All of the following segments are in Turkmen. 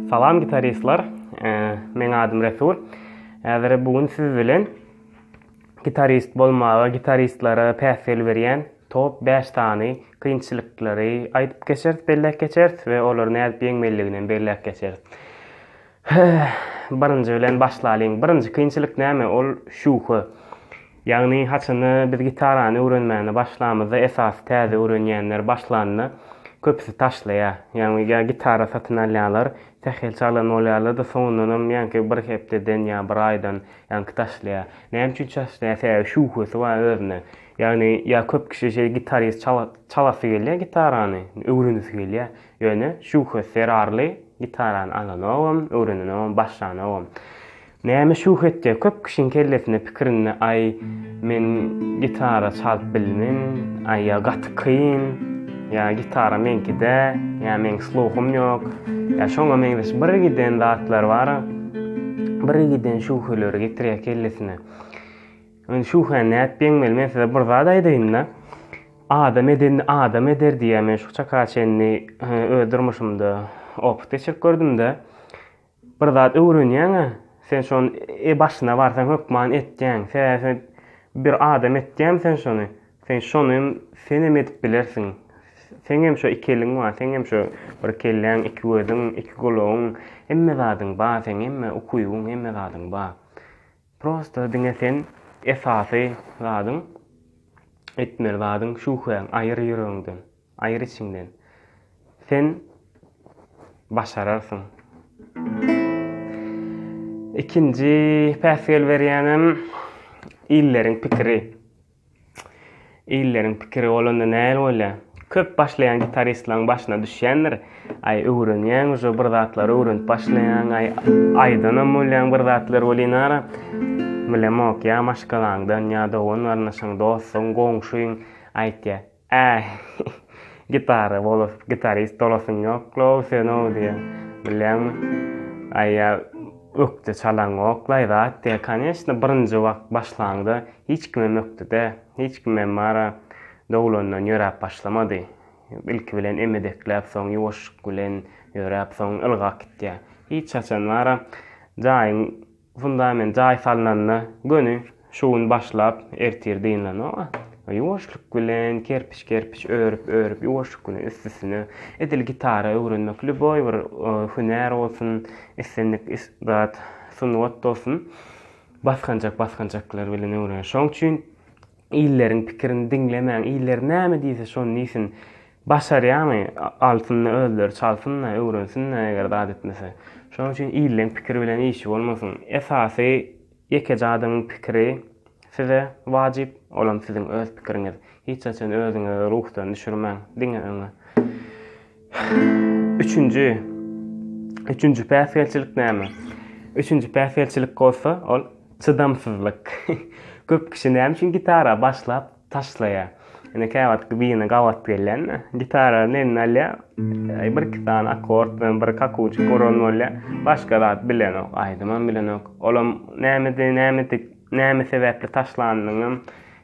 Salam gitaristler, meň adym Resul. Häzir bu gün siz bilen gitarist bolmaga, gitaristlere päsgel berýän top 5 sany kynçylyklary aýdyp geçeris, belläp geçeris we olary nädip ýeňmelidigini hem belläp geçeris. Birinji bilen başlalyň. Birinji kynçylyk näme? Ol şübhe. Ýagny haçanda biz gitarany öwrenmäne başlamyzda esasy täze öwrenýänler başlanda köpüsi taşlaýar. Ýagny ýa gitara satyn alýarlar, sähel çalan bolýarlar-da soňundanam ýaňky bir hepdeden ýa bir aýdan ýaňky taşlaýar. Näme üçin taşlaýar? Sebäbi şübhesi bar özünde. Ýagny ýa köp kişi şeý gitarist çalasy gelýär gitarany, öwrenesi gelýär. Ýöne şübhesi zerarly gitarany alanogam, öwrenenogam, başlanogam. Näme şübhe etýär? Köp kişiň kellesinde pikirinde aý men gitara çalyp bilmen, aý ýa gaty kyn, ýa gitara meňki dä, ýa meň sluhum ýok, ýa şoňa meňzeş bir giden zatlar bar, bir giden şübheleri getirýär kellesine. Indi şübhäni nädip ýeňmeli? Men size bir zat aýdaýyn-da. Adam edenini adam eder diýýär. Men şu çaka çenli öz durmuşymda opyt geçirip gördüm-de. Bir zat öwrenýäň-ä, sen şony e başyna barsaň hökman etýäň. Sebäbi sen bir adam etýämi sen şony? Sen şony senem edip bilersiň. Seňem şo iki eliň bar, seňem şo bir kelläň, iki gözüň, iki gulagyň, hemme zadyň bar, seň hemme ukybyň, hemme zadyň bar. Prosta diňe sen esasy zadyň etmeli zadyň şübhäňi aýyr ýüregiňden, aýyr içiňden. Sen başararsyň. Ikinji päsgel berýänem illeriň pikiri. Illeriň pikiri bolanda näl bolýar? Köp başlaýan gitaristleriň başyna düşýändir. Aý öwrenýäň uje bir zatlar öwrenip başlaýaň, aý aýdanam bolýaň bir zatlar welin ara bilemok ýa maşgalaňdan ýa dogan garyndaşyň, dostuň, goňşyň aýtýar. Äý, gitara bolas, gitarist bolasyň ýok-low sen-ow diýýär. Bilýäňmi? Aý, ýa ökde çalaňok-laý zat diýýär. Koneçno, birinji wagt başlaňda hiç kimem ökde däl. Hiç kimem bara doglandan ýöräp başlamady. Ilki bilen emedekläp, soň ýuwaşlyk bilen ýöräp, soň ylgap gitýär. Hiç haçan bara jaýyň Fundament jaý salnanda göni şu gün başlap ertir dynlanok-a. Ýuwaşlyk bilen kerpiç-kerpiç örüp-örüp ýuwaşlyk bilen üstüsine edil gitara öwrenmek lýuboý bir hünär bolsun, islendik zat sungat bolsun basgançak-basgançaklar bilen öwrenýär. Şoň üçin Illeriň pikirini diňlemäň, iller näme diýse şony diýsin. Başarýamy, alsyn-da özleri çalsyn-da, öwrensin-de eger zat etmese. Şonuň üçin illeň pikiri bilen işi bolmasyn. Esasy ýekeje adamyň pikiri size wajyp, olam siziň öz pikiriňiz. Hiç haçan özüňizi ruhdan düşürmäň, diňe öňe. Üçünji, üçünji päsgelçilik näme? Üçünji päsgelçilik bolsa, ol çydamsyzlyk. Köp kişi näme üçin gitara başlap taşlaýar? Ine käwagt birine gabat gelýän-de, gitarany eline alýar, bir-iki sany akkord bilen bir kakuçik uran bolýar. Başga zat bilenok, aýdymam bilenok. Olam nämedi, nämedi, näme sebäpli taşlanynyňam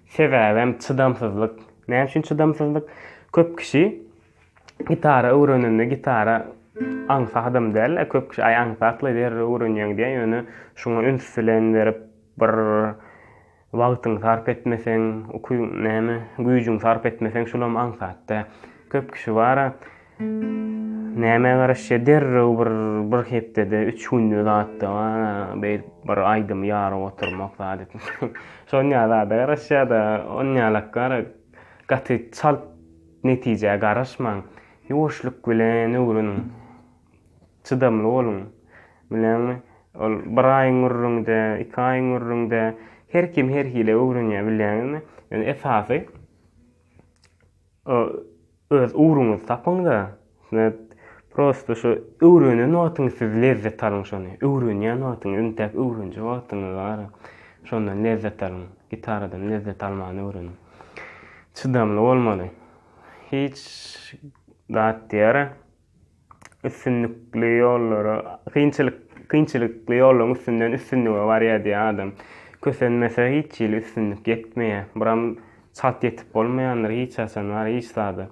sebäbem çydamsyzlyk. Näme üçin çydamsyzlyk? Köp kişi gitara öwrenende gitara aňsadam däl-de, köp kişi aý aňsatla derrew öwrenýäň diýýär, ýöne şuňa üns bilen berip bir wagtyňy sarp etmeseň, ukyň näme, güýjüňi sarp etmeseň şulam aňsat däl. Köp kişi bar-a nämä garaşýar, derrew bir bir hepdede, üç günde zatda bar-a beýdip bir aýdymy ýaryp oturmak zat etmek. Şonýa zada garaşýar-da, onýalak bar-a gaty çalt Netijä garaşmaň. Ýuwaşlyk bilen öwreniň. Çydamly boluň. Bilýäňmi, ol bir aýyň gürrüňi-de, iki aýyň gürrüňi-de, her kim her hili öwrenýär, bilýäňizmi? Ýöne esasy öz ugruňyzy tapyň-da, prosta şu öwrenen wagtyňyz siz lezzet alyň şony. Öwrenýän wagtyňyz, intäk öwrenjek wagtyňyz bar. Şondan lezzet alyň. Gitaradan lezzet almany öwreniň. Çydamly bolmaly. Hiç zat diýer. Üstünlikli ýollara, kynçylyk, kynçylykly ýollaryň üstünden üstünlige barýar diýer adam. Kösenmese hiç hili üstünlik ýetmeýär. Buram çalt ýetip bolmaýandyr hiç haçan bar hiç zada.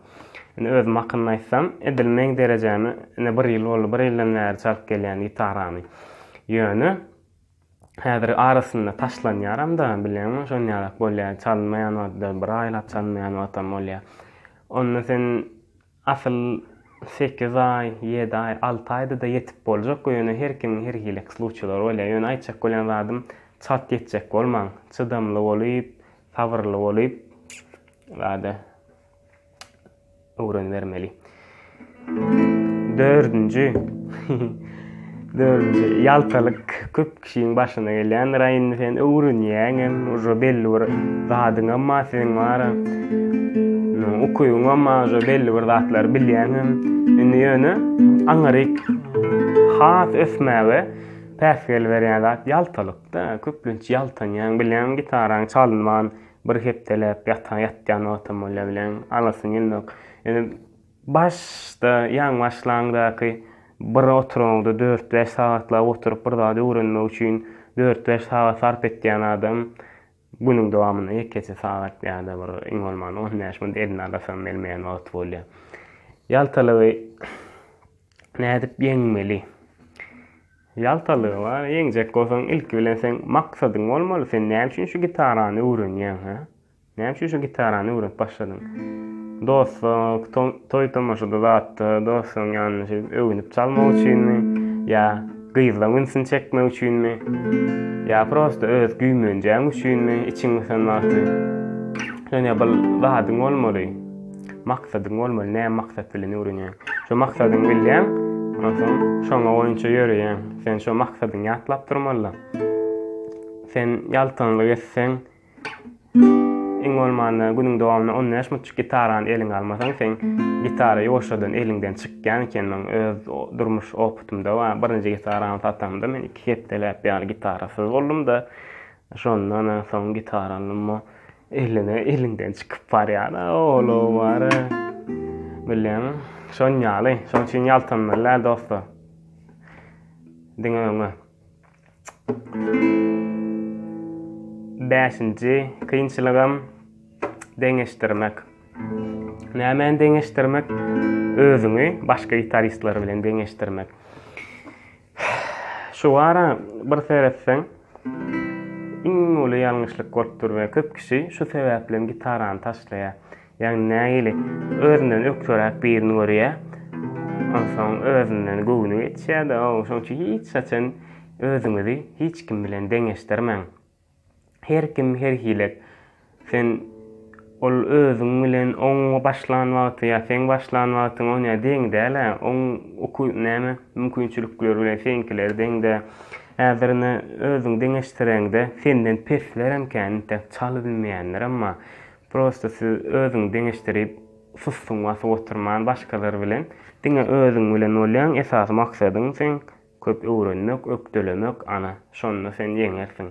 Indi özüm hakynda aýtsam, edil meň derejäme ine bir ýyl boldy, bir ýyldan bäri çalyp gelýän gitarany. Ýöne häzir arasynda taşlanýaram-da, bilýäňmi, şon ýalak bolýar, çalynmaýan wagty-da, bir aýlap çalynmaýan wagtam bolýar. Onda sen asyl sekiz aý, ýedi aý, alty aýda-da ýetip boljak, ýöne her kimiň her hili sluçilary bolýar. Ýöne aýtjak bolýan zadym, çalt ýetjek bolmaň. Çydamly bolup, sabyrly bolup, zada öwrenibermeli. Dördünji, dördünji ýaltalyk köp kişiň başyna gelýändir. A indi sen öwrenýäňem, uje belli bir zadyňam bar seniň bar-a. Ukybyňam bar, uje belli bir zatlary bilýäňem. Indi ýöne aňryk has ösmäge päsgel berýän zat ýaltalyk-da. Köplenç ýaltanýaň, bilýäňmi gitaraň çalynman Bir hepdeläp ýatan ýatýan wagtam bolýar bilen alasyň gelenok. Ýöne başda ýaňy başlaňdaky bir oturaňda dört-bäş sagatlap oturyp bir zady öwrenmek üçin dört-bäş sagat sarp etýän adam günüň dowamynda ýekeje sagat ýa-da bir iň bolmanda 15 minut eline alasam gelmeýän wagty bolýar. Ýaltalygy nädip ýeňmeli? Ýaltalygy bar, ýeňjek bolsaň ilki bilen seň maksadyň bolmaly, sen näme üçin şu gitarany öwrenýäň, hä? Näme üçin şu gitarany öwrenip başladyň? Dostluk, toý-tomaşada zatda dostlaryň ýanynda şeýdip öwünip çalmak üçinmi? Ýa gyzlaň ünsüni çekmek üçinmi? Ýa prosta öz güýmenjäň üçinmi içiň gysan wagty? Ýöne bir zadyň bolmaly. Maksadyň bolmaly, näme maksat bilen öwrenýäň? Şo maksadyňy bilýäň, onsoň şoňa boýunça ýöreýäň. Sen şo maksadyňy ýatlap durmaly-da. Sen ýaltanlyk etseň, iň bolmanda günüň dowamynda 15 mutjyk gitarany eliňe almasaň, seň gitara ýuwaşjadan eliňden çykýan eken. Meň öz durmuş opytymda bar. Birinji gitaramy satamda men iki hepdeläp ýaly gitarasyz boldum-da. Şondan soň gitara aldym. Eline eliňden çykyp barýar-a ol bar. Bilýäňmi? Şon ýaly. Şoň üçin ýaltanmaly däl dostlar. Diňe öňe. Bäşinji kynçylygam deňeşdirmek. Nämäni deňeşdirmek? Özüňi başga gitaristler bilen deňeşdirmek. Şu ara bir seretseň, iň uly ýalňyşlyk bolup dur we köp kişi şu sebäpli hem gitarany taşlaýar. Ýagny nähili özünden ökderäk birini görýär, onsoň özünden göwni geçýär-de, şonuň üçin hiç haçan özüňizi hiç kim bilen deňeşdirmäň. Her kim her hili. Sen ol özüň bilen oň başlan wagty ýa seň başlan wagtyň onýa deň däl-ä. Oň uky näme mümkinçilikleri bilen seňkileri deň däl. Häzir ine özüňi deňeşdireňde senden peslerem kän intäk çalybilmeýänlerem bar. Prosta siz özüňi deňeşdirip sussuň basyp oturman başgalar bilen diňe özüň bilen bolýaň esasy maksadyň seň Köp öwrenmek, ökdelemek, ana, şonda sen ýeňersiň.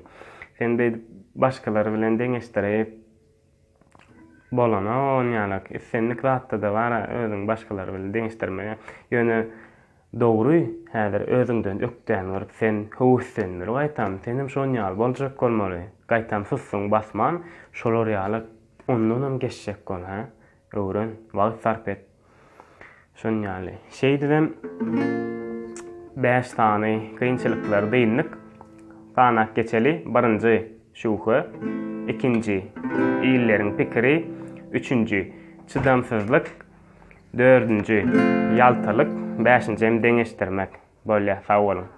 Sen beýdip başgalar bilen deňeşdirip bolanok onýalak. Islendik zatda-da bar-a özüňi başgalar bilen deňeşdirmege. Ýöne dogry, häzir özüňden ökdäni görüp sen höweslenmeli gaýtam, senem şonýaly boljak bolmaly. Gaýtam sussuňy basman, şolar ýaly ondanam geçjek bol, hä? Öwren, wagt sarp et. Şon ýaly. Şeýdibem 5 sany kynçylyklary dyndyk. Sanap geçeli. Birinji şübhe, ikinji illeriň pikiri, üçünji çydamsyzlyk, dördünji ýaltalyk, bäşinji hem deňeşdirmek. Bolýar, sag boluň.